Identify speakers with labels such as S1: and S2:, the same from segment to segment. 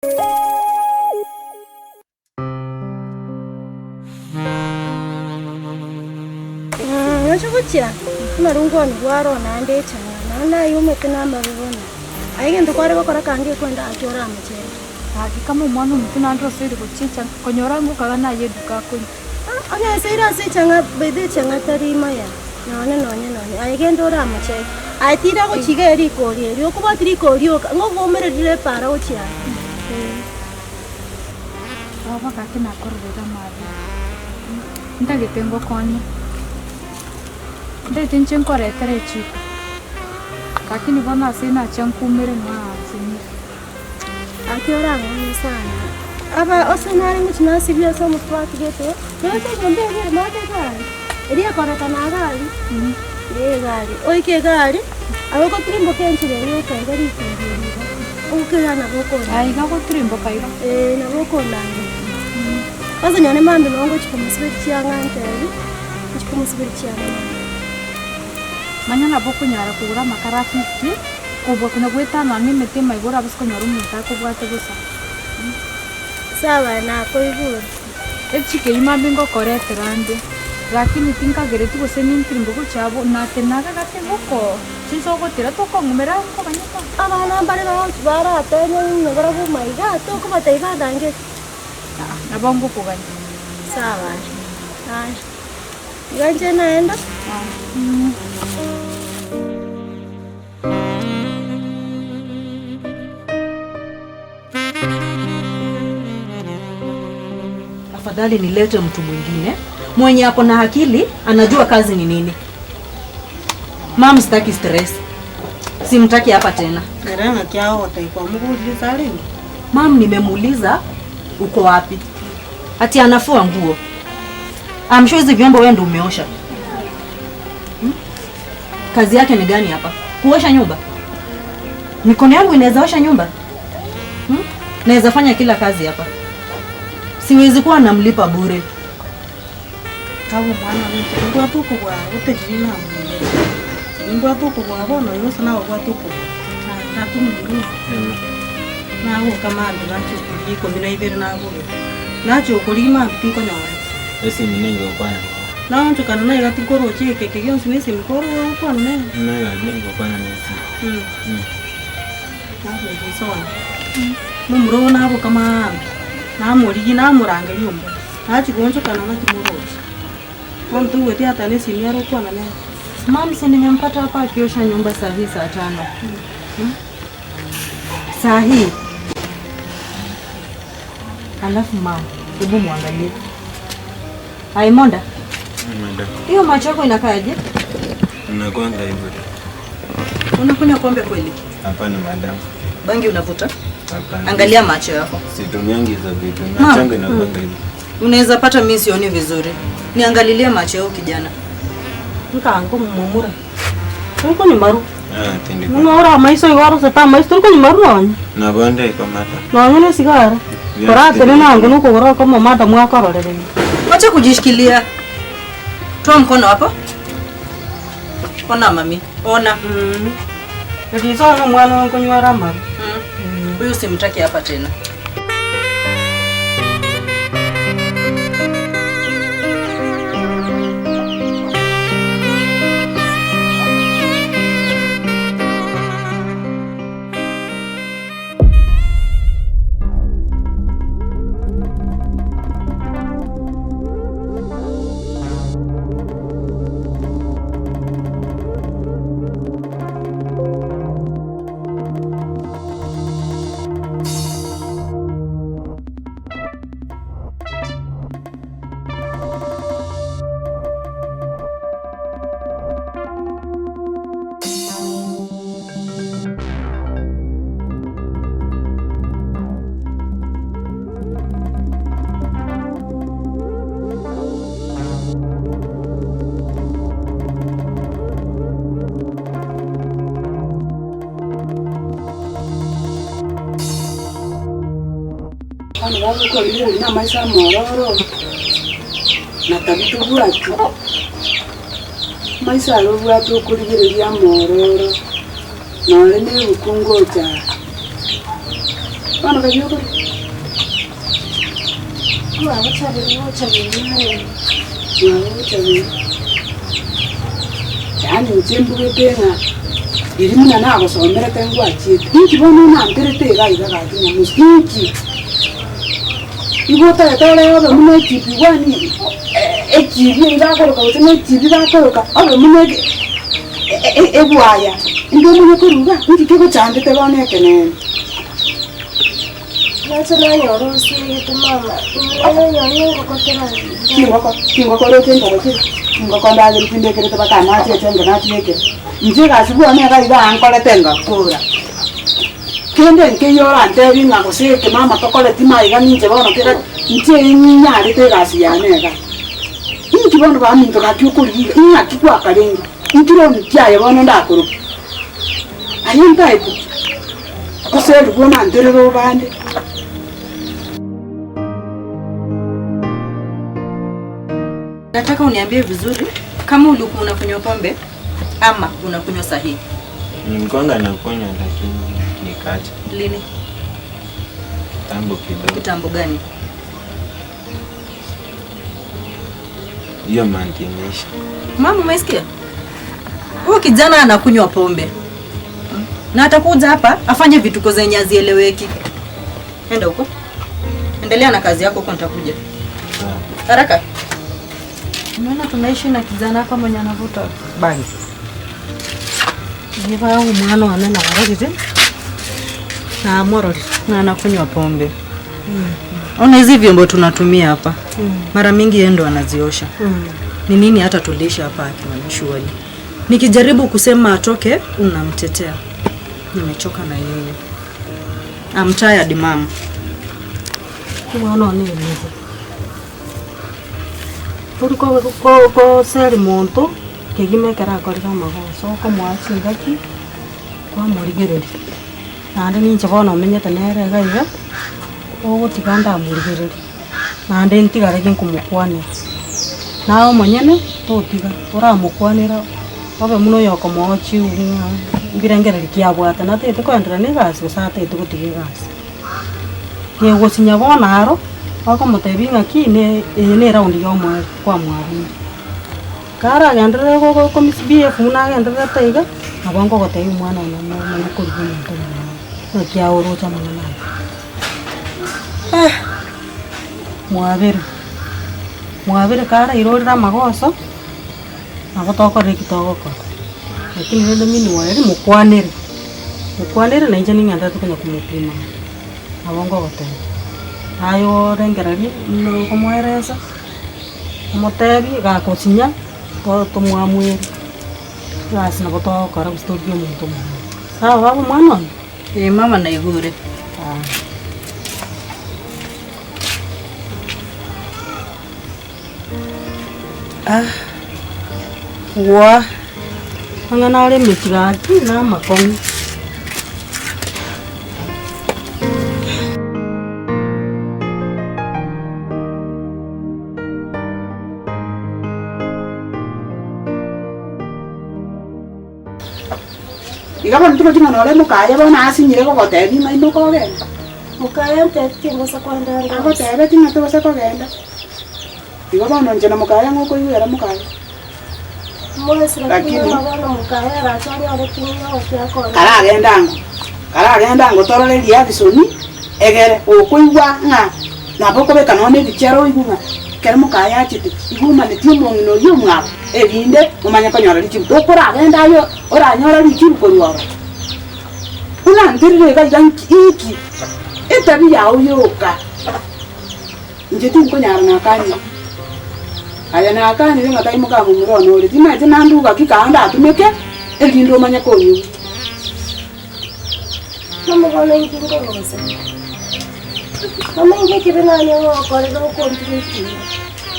S1: Ngocha gochia buna rongwani rwaro naende echang'a, naende naye omete namabe bono. Aye egento kware gokora kange ekwenda gaki oramochere.
S2: Gaki kama omwana omote naende osoire gochia echang'a, konyora ngokaga naye eduka akonywa.
S1: Onye asoire ase echang'a by the way echang'a tari maya nonye nonye nonye, aye genda oramocheke. Aye tira gochia iga rikori erio, okobwati rikori rioka, ng'a okoumera epaara gochia are.
S2: Baba gaki nakororere amaabera, ntagete ngokonye, ntagete inche nkoretere echiko, lakini bono ase nachia nkoumere ng'a.
S1: Gaki orang'aine sana. Aba ase nare ngochia nasibia ase omosubati gete, roche enyomba eria ere maate egari, eria ekorekana egari, eh egari, oike egari, aye ogotirimboka enchera eria oka iga rikori eria iga, ogoka iga nabo okonangeria.
S2: Aye iga ogotirimboka iga?
S1: Eh nabo okonangeria. Kwanza nonye mambia nabo ngochia komosiberia chianga ntebi, ngochia komosiberia chianga mambia.
S2: Manya nabo okonyara kogora amakara a fifty. Kobua konya goetanana nemete emaiga orabase konyora omonto akobwate bosa.
S1: Sawa nakoigure.
S2: Echiko eyio mambia ngokoretera ande, lakini tinkagereti gose nintirimbe gochia abwo, natenaga gati ngoko chinsa ogotira tokong'umera nkoganyete.
S1: Abana mbare bagochi barateme ng'a barabwo omaiga tokobatebia bandangerie.
S2: Aa nabo ngokoganya.
S1: Sawa aya. Iga inche naenda.
S3: Afadhali nilete mtu mwingine mwenye ako na akili, anajua kazi ni nini. Mam, sitaki stress, simtaki hapa tena.
S4: Ere ng'aki agogotebia kwamogorire ase arenge?
S3: Mam, nimemuuliza uko wapi, ati anafua nguo. I'm sure hizi vyombo wewe ndio umeosha. Hmm? Kazi yake ni gani hapa? Kuosha nyumba? Mikono yangu inaweza osha nyumba? Hmm? Naweza fanya kila kazi hapa. Siwezi kuwa namlipa bure.
S4: Abwo omwana one inche nimbwate okobua goteriri namwene. Nimbwate okobua bono oyo gose naye obwate okobua. Tata omorwoti, nagoka mambia nachia okorigia ikomi na ibere nabogete. Nachia okorigia mambia tinkonyoreti.
S5: Esimi nigo egokwana nere.
S4: Naonchokana naiga tinkoroche eke eke gionsi na esimi kore ogokwana nere.
S5: Naiga nigo egokwana na esimi.
S4: Naboria ise one, momura oyo naboka maambia, namorigia namorangeria ombua, nachia goonchokana naki moroche. Bono toigweti ata na esimi ere okwana nere.
S3: Mum, si nimempata hapa akiosha nyumba saa hii saa tano. Hmm? Saa hii. Alafu mum, hebu muangalie. Aimonda,
S5: Madam,
S3: hiyo macho yako inakaaje?
S5: Nakwanga hivyo tu.
S3: Unakunywa pombe kweli?
S5: Hapana madam.
S3: Bangi unavuta?
S5: Hapana.
S3: Angalia macho yako.
S5: Situmiangi hizo vitu.
S3: Ma'am.
S5: Macho yangu inakwanga hivyo.
S3: Unaweza pata mimi sioni vizuri. Niangalilie macho yako kijana.
S4: Nkango momura. Torikonywa maru.
S5: Ah, tindi.
S4: Buna ore amaiso igo orosete amaiso torikonywa maru nonye.
S5: Nabo ndeko mata.
S4: Nonye na esigara. Koratenene nango nokogoro okomo madam akororereria.
S3: Wacha kujishikilia. Toa mkono hapo. Ona mami. Ona.
S4: Riso ono omwana oyo nkonywera amaru.
S3: Huyu simtaki hapa tena.
S6: Bono bagokorigereria namaiso amororo, na tabi tobwati, amaiso aria obwate okorigereria amororo, nonye na ebuku ngocha are. Bono karia okoria.
S1: Mwagochaberi gochaberi narenge.
S6: Mwagochaberi. Yaani inche mbugete ng'a riria buna nagosomerete ngwachiete, inki bono onanterete iga iga gaki nyamusi, inki? Igo otagete ore obe buna echibi kwani echibi eyio bakoroka gose na echibi bakoroka obe buna ege ebwaya, inde omanye koruga, inki kegochandete bono ekeneene?
S1: Nache nanyora osiegete mama, nanyora engoko terari.
S6: Chingoko, chingoko oroche ntogo chire, chingoko ndagere chimbekerete mpaka amache echenge nachibekera. Inche egasi bwane iga iga ankorete ngakora. Kende nkeiyo orantebi ng'a gose eke mama tokoreti maiga ninche bono kera inche ninyarete egasi yane iga. Inki bono baminto gaki okorigia iga, ing'aki gwakarenge, inki roni kiaye bono ndakoroke? Aye ntaete gose erigwe onanterere obande.
S3: Nataka uniambie vizuri kama ulikuwa unakunywa pombe ama unakunywa sahi.
S5: Nilikuwanga nakunywa lakini nikaacha
S3: Lini?
S5: kitambo kidogo.
S3: Kitambo gani?
S5: Hiyo month imeisha.
S3: Mama, umesikia? Huyu kijana anakunywa pombe na atakuja hapa afanye vituko zenye hazieleweki. Enda huko, endelea na kazi yako huko, nitakuja
S5: Sawa.
S3: haraka. Unaona tunaishi na kijana hapa mwenye anavuta bangi.
S4: Niba omwana one narorire, namororire.
S3: na anakunywa pombe. Ona hizi vyombo tunatumia hapa mara mingi yeye ndo anaziosha. Ni nini hata tulisha hapa akiwa shwali. Nikijaribu kusema atoke, unamtetea. Nimechoka na yeye. I'm tired mom.
S4: Omwana one emigo. Tori ko- ko- koseri monto, kegima ekero akorire amagoso, okomoa chingaki, kwamorigereria. Naende ninche bono omenyete nere iga iga, ogotiga ndamorigereria, naende ntigare ginkomokwanera. Naye omonyene, totiga, oramokwanera obe buna oyo okomoa chiu ng'a mbirengereri ki abwate, natagete koenderea na egasi gose atagete gotiga egasi. Kegosinya bono aro, okomotebia ng'aki ne eye ne eround ya omoerio kwamwabire. Karagenderere go go misbehave buna agendererete iga, nabo nkogotebia omwana one omanye korigia omonto omong'ao, naki aoroche amang'ana aya. Mwabere, mwabere karairorere amagoso, nabo tokorora eki togokora, lakini rende meanwhile mokwanere, mokwanere na inche ning'enderete konya komopima, nabo nkogotebia. Naye orengereria buna okomoeresa, omotebie gakosinya, to tomwamuere, egasi nabo togokora gose torigie omonto omong'ao. Sawa baba omwana one?
S3: Eh, mama naigure.
S4: Aya. Gwa, ang'ana are emechie gaki na amakong'u.
S6: Iga bono torochi ng'a nore mokaye bono asinyire gogotebia ng'a imoka ogende.
S1: Mokaye ntebie tingosa kogenda ande onsi.
S6: Agotebetie ng'a togose kogenda. Igo bono inche na mokaye ng'a okoigwera mokaye.
S1: Mwensi lakini
S6: Lakini-
S1: mama bono mokaye arache anyore ting'o kiakora.
S6: Karagende ango, karagende ango torore riabisoni, egere okoigwa ng'a nabo okobeka nonya na ebichera oigwe ng'a ekero mokaye achete, igo omaneti omong'ina oyio omwabo, erinde omanye konyora richibu. Tokoragende aye oranyore richibu korwa ororo. Buna nterire iga iga nki inki? Etabi yao yoka. Inche tinkonyara nakanyire. Aye nakanire ng'a taimoka momura one ore, timanyeti nanduga ki kaande atumeke, erinde omanye konyigwa.
S1: Mama bono inki nkorosa? Mama inki ekebe nanye gokorera okontiga ekiina?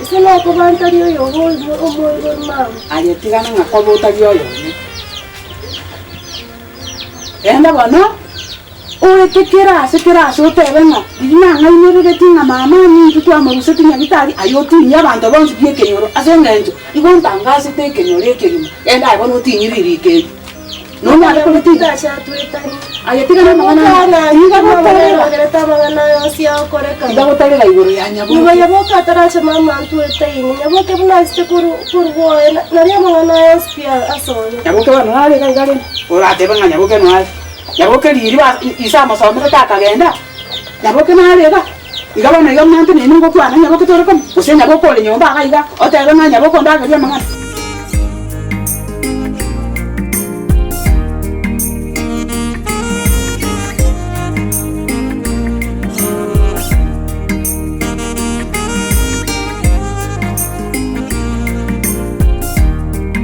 S1: Ase nokoba ntari oyomo omoibori mama.
S6: Aye tigana ng'a koba otari oyone. Genda bono, oete kera ase kera ase otebe ng'a riria nang'ainereretie ng'a mama ominto twamoruseti nyagitari, aye otinyie abanto bonsi bw'ekenyoro ase engencho igo ntangasete ekenyoro ekegima. Genda aye bono otinyie ririko erio. Nonyare koritiga? Aye tiga namang'ana aya. Tiga gotarera. Tiga gotarera igoro ya Nyaboke.
S1: Nyuma Nyaboke ataracha mama ntwetaine, Nyaboke buna asete korwa oye, nario amang'ana aya onsi pi asoete.
S6: Nyaboke bono nare iga iga rende, oratebe ng'a Nyaboke noare. Nyaboke riiri ba ise amosomerete akagenda, Nyaboke nare iga, iga bono iga muna ntenene ngokwana Nyaboke tore komo, gose Nyaboke ore nyomba iga iga, otebe ng'a Nyaboke ondagerie amang'ana.